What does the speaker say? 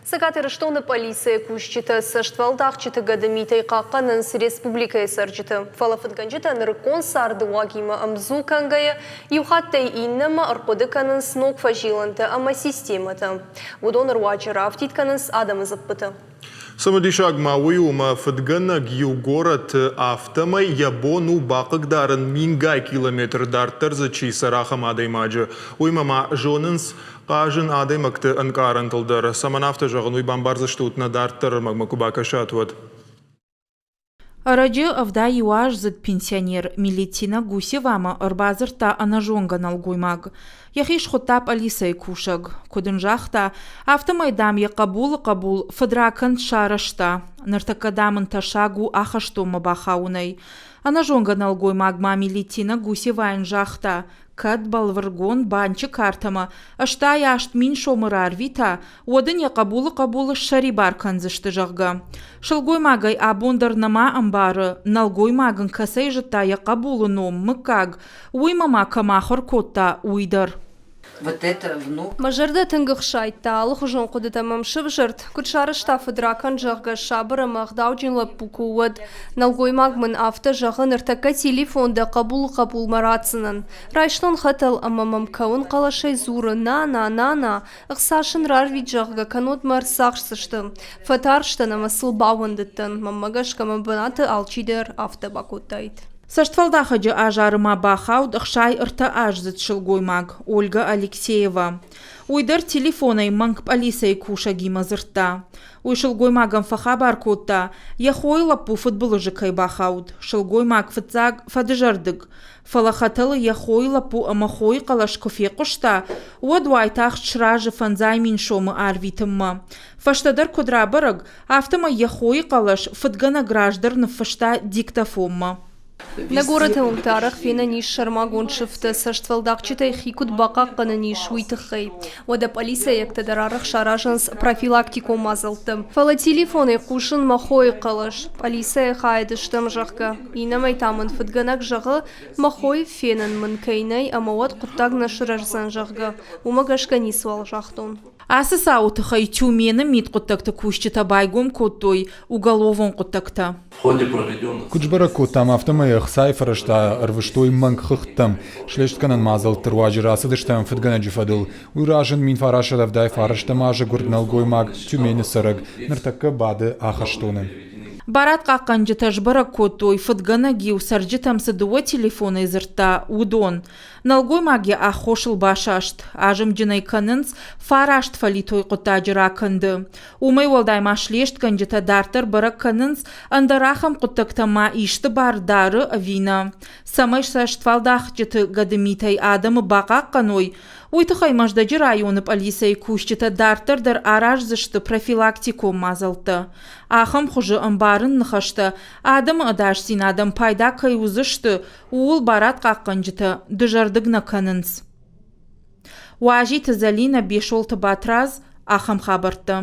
Цӕгат Ирыстоны пъӕлицӕйы кусджытӕ цӕствӕлдахджыты гӕдымитӕй хъахъхъӕнынц республикӕйы цӕрджыты. Фӕлӕ фыдгӕнджытӕ нырыккон царды уагимӕ ӕмдзу кӕнгӕйӕ, иу хаттӕй иннӕмӕ ӕрхъуыды кӕнынц ног фӕзилӕнтӕ ӕмӕ системӕтӕ. Уыдон руаджы рафтид кӕнынц адӕмы дзыппыты. Цымыдисаг ма уый у, ӕмӕ фыдгӕнӕг иу горӕты афтӕмӕй йӕ бон у бахъыгдарын мингай километр дарддӕр дзы чи цӕры, ахӕм адӕймаджы. Уыимӕ ма зонынц хъазын адӕймӕгты ӕнкъарӕнтыл дӕр. Цӕмӕн афтӕ зӕгъын, уый бамбардзыстут, нӕ дарддӕр ӕрмӕгмӕ куы бакӕсат, уӕд. Ӕрӕджы 71-аздзыд пенсионер Милитина Гусевамӕ ӕрбадзырдта ӕнӕзонгӕ нӕлгоймаг. Йӕхи схуыдта пъӕлицӕйы кусӕг. Куыд ын загъта, афтӕмӕй, дам, йӕ хъӕбулы хъӕбул фыдракӕнд сарӕзта. Ныртӕккӕ, дам, ын тӕссаг у ахӕстонмӕ бахауынӕй. Ӕнӕзонгӕ нӕлгоймаг ма Милитина Гусевайӕн загъта, кӕд бӕлвыргонд банчы картӕмӕ 88 000 сомы рарвита, уӕд ын йӕ хъӕбулы хъӕбулы ссӕрибар кӕндзысты, зӕгъгӕ. Сылгоймагӕй абон дӕр нӕма ӕмбары, нӕлгоймаг ын кӕцӕй зыдта йӕ хъӕбулы ном, мыггаг, уый ма ма кӕм ахуыр кодта, уый дӕр. Вот это внук. Мӕ зӕрдӕ тынг ӕхсайдта, алыхуызон хъуыдытӕ мӕм сывзӕрд, куыд сарӕзта фыдракӕнд, зӕгъгӕ, сабыр ӕмӕ ӕгъдауджын лӕппу куы у, уӕд. Нӕлгоймаг мын афтӕ зӕгъы, ныртӕккӕ телефон дӕ хъӕбулы хъӕбулмӕ ратдзынӕн. Райстон хӕтӕл ӕмӕ мӕм кӕуын хъӕлӕсӕй дзуры, нана, нана, ӕхца сын рарвит, зӕгъгӕ, кӕннод мӕ ӕрцахсдзысты. Фӕтарстӕн ӕмӕ сыл баууӕндыдтӕн, мӕнмӕ гӕсгӕ мӕ бынаты алчидӕр афтӕ бакодтаид. Цӕстфӕлдахӕджы азары ма бахауд 63-аздзыд сылгоймаг Ольга Алексеева. Уый дӕр телефонӕй мӕнг пъӕлицӕйы кусӕгимӕ дзырдта. Уый сылгоймагӕн фӕхабар кодта, йӕ хойы лӕппу фыдбылызы кӕй бахауд. Сылгоймаг фыццаг фӕдызӕрдыг, фӕлӕ хӕтӕлы йӕ хойы лӕппу ӕмӕ хойы хъӕлӕс куы фехъуыста, уӕд уайтагъд сразы 500 000 сомы арвитынмӕ. Фӕстӕдӕр куыд рабӕрӕг, афтӕмӕй йӕ хойы хъӕлӕс фыдгӕнӕг раздӕр ныффыста диктофонмӕ. Нӕ горӕты уынгты арӕх фенӕн ис сӕрмагонд сыфтӕ, цӕстфӕлдахджытӕй хи куыд бахъахъхъӕнӕн ис, уый тыххӕй. Уӕдӕ пъӕлицӕйӕгтӕ дӕр арӕх саразынц профилактикон мадзӕлттӕ. Фӕлӕ телефонӕй хъусын мӕ хойы хъӕлӕс, пъӕлицӕйы хайады стӕм, зӕгъгӕ. Иннӕмӕй та мын фыдгӕнӕг зӕгъы, мӕ хойы фенӕн мын кӕй нӕй ӕмӕ уӕд хъуыддаг нӕ сырӕздзӕн, зӕгъгӕ. Уымӕ гӕсгӕ ницыуал загътон. Ацы цауы тыххӕй Тюмены мидхъуыддӕгты кусджытӕ байгом кодтой уголовон хъуыддӕгтӕ. Куыд сбӕрӕг кодтам, афтӕмӕй ӕхцайы фӕрӕзтӕ ӕрвыстой мӕнг хыгъдтӕм. Слестгӕнӕн мадзӕлтты руаджы рацыдыстӕм фыдгӕнӕджы фӕдыл. Уый разынд 1979 азы гуырд нӕлгоймаг Тюмены цӕрӕг, ныртӕккӕ бады ахӕстоны. Барадхъахъхъӕнджытӕ сбӕрӕг кодтой, фыдгӕнӕг-иу цӕрджытӕм цы дыууӕ телефонӕй дзырдта, уыдон. Нӕлгоймаг йӕ аххосыл басаст, азымджын ӕй кӕнынц фараст фӕлитой хъуыддаджы ракӕнды. Уымӕй уӕлдай ма слестгӕнджытӕ дарддӕр бӕрӕг кӕнынц, ӕндӕр ахӕм хъуыддӕгтӕм ма исты бар дары ӕви нӕ. Цӕмӕй цӕстфӕлдахджыты гӕдымитӕй адӕмы бахъахъхъӕной, уый тыххӕй Мӕздӕджы районы пъӕлицӕйы кусджытӕ дарддӕр дӕр араздзысты профилактикон мадзӕлттӕ. Ахӕм хуызы ӕмбарын ныхӕстӕ адӕмы ӕдасдзинадӕн пайда кӕй уыдзысты, ууыл барадхъахъхъӕнджытӕ дызӕрдыг нӕ кӕнынц. Уазиты Зӕлинӕ, Бесолты Батрадз, ахӕм хабӕрттӕ.